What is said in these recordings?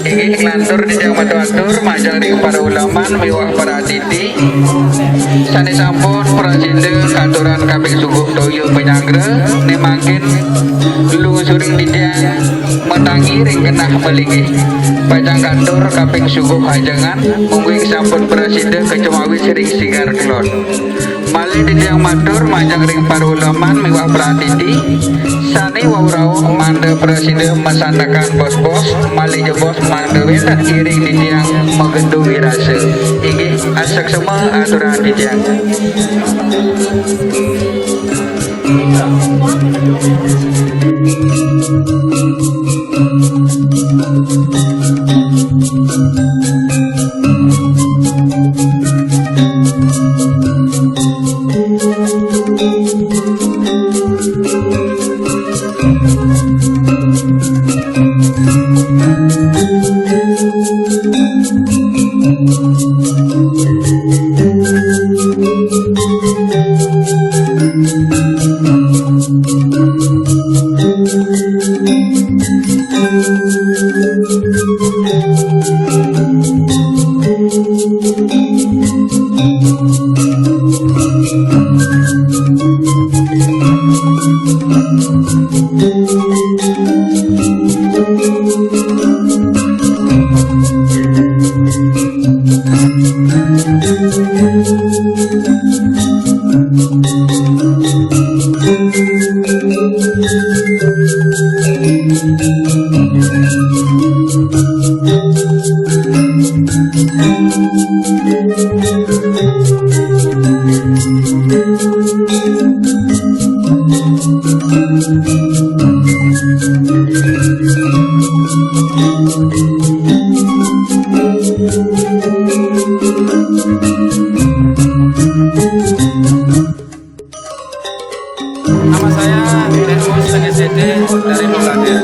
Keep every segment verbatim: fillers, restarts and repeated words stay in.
Inggih, nglantur titiang matur-atur majeng ring para uleman miwah para atiti sané sampun prasida katurang kaping sungguh toya panyanggra, né mangkin lungsuring titiang matangi ring genah malinggih. Pacang katur kaping sungguh ajengan, mungguing sampun prasida kacumawis ring sigar kelod. Malih titiang matur majeng ring para uleman miwah para atiti, sané wau rauh mangda prasida masandekan bos-bos, malih jebos mangda wénten iring titiang magendu wirasa. Inggih, aseksema aturang titiang. Nama saya Denus Sede dari Lulade.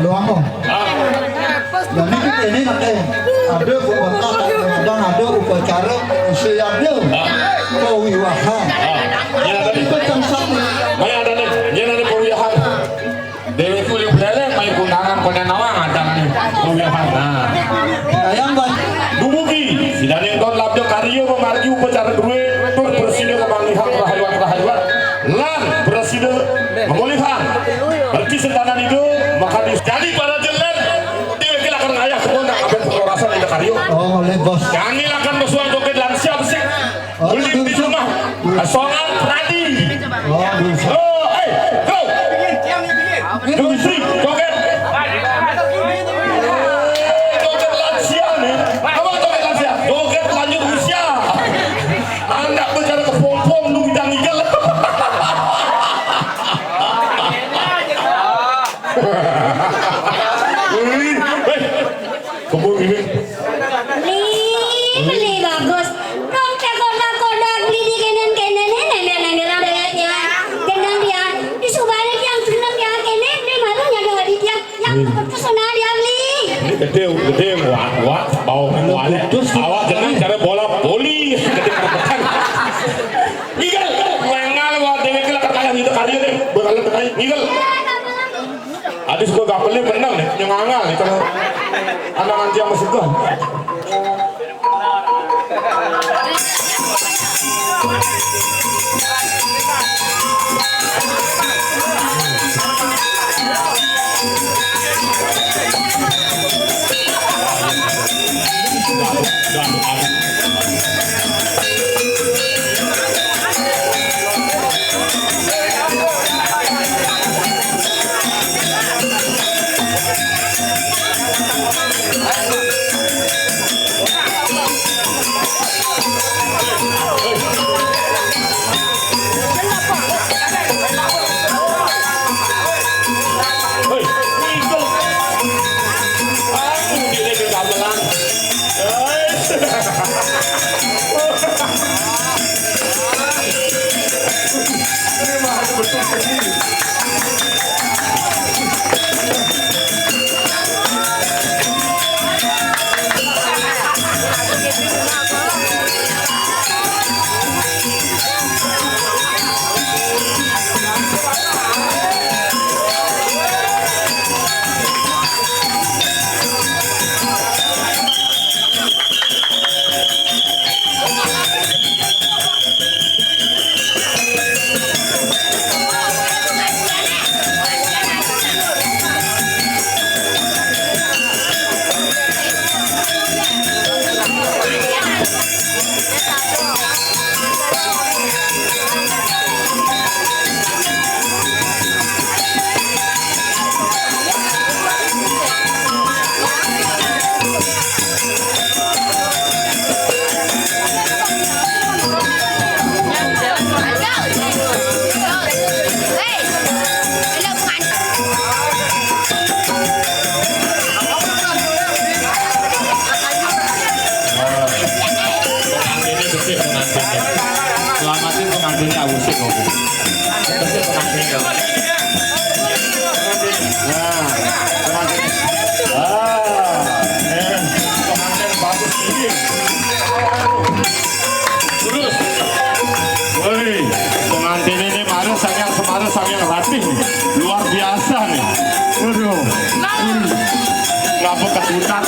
Doang kok. Ah. Jadi kita ini nanti ada pembentak, kadang ada upacara usia ada. Ah. Kewiwahan. Ah. Ya, tadi. Itu yang satu. Maya ada nih, dia nanti kewiwahan. Dewi kulit beleleng, main kundangan, konen nawang, ada nih. Kewiwahan. Nah. Sayang, Bang. Dumugi, sidaning don labda karya mamargi upacara drué, tur prasida kamanggihang rahayuan-rahayuan, lan prasida ngamolihang. Berarti sentanan itu, maka di-, jadi para jeler, dia kira akan ngayah semua nak apa pengurasan indah karya. Oh, oleh bos. Kami akan bersuang joget lansia besik. Oh, beli di rumah. Songan Pradi. Oh, bisa. Oh, eh, go. Musik, joget. Joget lansia nih. Apa joget lansia? Joget lanjut usia. Anak bicara ke pom-pom, lu bidang igel. Wih, eh, kebun ini. Li, li bagus. Dong, cakot-cakot, dak, beli di kenen-kenen, ini nembel-nembel, deweknya. Gendang dia. Di subane yang seneng dia kene, beli malu nyadong di dia. Yang keputus sana dia beli. Ini gedé, gedé, wah, wah, bau mualé. Awak jeneng cara bola voli. Gedé kerebetan. Ngigel, wengal, wah, dewek lah kekayaan itu karya nih. Bakal kekayaan. Ngigel. Adis gua gapelé menang nih, nyengangal nih, kalau anak anti sama suka. Ini bersih pengantinnya. Selamatin pengantinnya, usik loh. Bersih pengantinnya. Nah, pengantinnya. Ah, eh, pengantin bagus ini. Terus, woi, pengantin ini marah sangat, semarah sangat rapih nih. Luar biasa nih. Waduh. Hmm. Ngapa kesutan?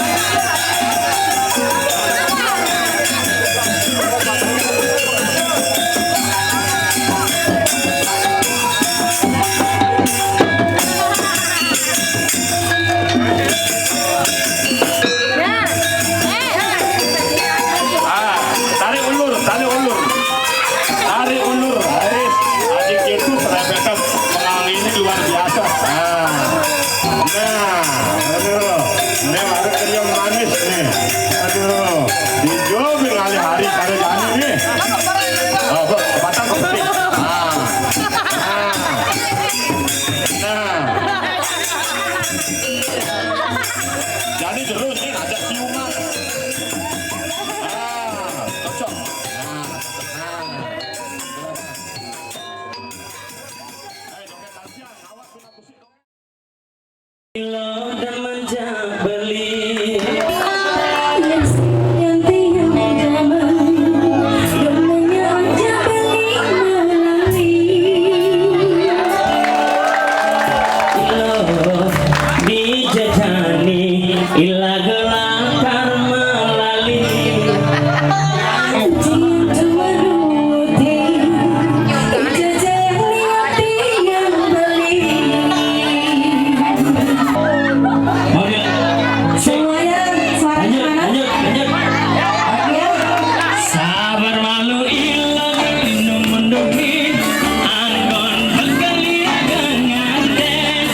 Ah, tarik ulur, tarik ulur. Tarik ulur, tarik. Adik itu serempetan. Pengantin ini luar biasa. Nah. Nah, aduh. Ini baru keriang manis nih. Aduh. Hijau nih ngalih hari pada jani nih. Oh, kok batang kepiting. Nah. Nah. Jadi terus nih ngajak ciuman. Ah, cocok. Nah, cocok. Nah. Ayo, dompet Tasya, awas kena kusik dompet. Jani ila gelakar melali. Oke. Semuanya, suaranya lanjut, mana? Lanjut, lanjut. Sabar malu ila minum mendungi. Anggon berkeliaran nganten.